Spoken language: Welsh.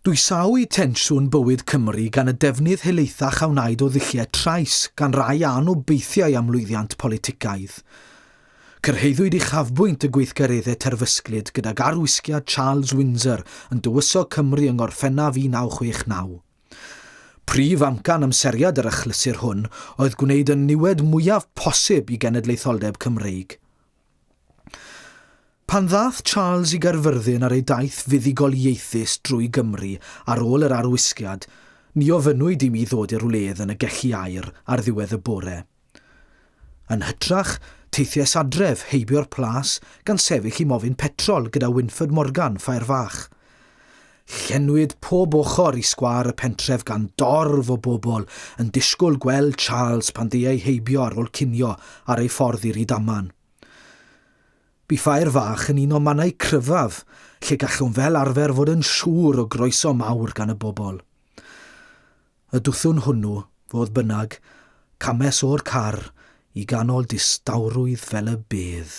Dwysáu tensiwn bywyd Cymru gan y defnydd helaethach a wnaed o ddulliau trais gan rai a anobeithiai am lwyddiant politicaidd. Cyrhaeddwyd uchafbwynt y gweithgareddau terfysglyd gydag arwisgiad Charles Windsor yn dywysog Cymru yng Ngorffennaf 1969. Prif amcan amseriad yr achlysur hwn oedd gwneud y niwed mwyaf posib i genedlaetholdeb Cymreig. Pan ddaeth Charles i Gaerfyrddin ar ei daith fuddugoliaethus drwy Gymru ar ôl yr arwisgiad, ni ofynnwyd i mi ddod i'r wledd yn y Gelli Aur ar ddiwedd y bore. Yn hytrach, teithiais adref heibio'r plas gan sefyll i mofyn petrol gyda Wynford Morgan, Ffair Fach. Llenwyd pob ochr i sgwâr y pentref gan dorf o bobl yn disgwyl gweld Charles pan ddeuai heibio ar ôl cinio ar ei ffordd i Rydaman. Bu Ffair Fach yn un o'n mannau cryfaf, lle gallwn fel arfer fod yn siŵr o groeso mawr gan y bobl. Y dwthwn hwnnw, fodd bynnag, cames o'r car i ganol distawrwydd fel y bedd.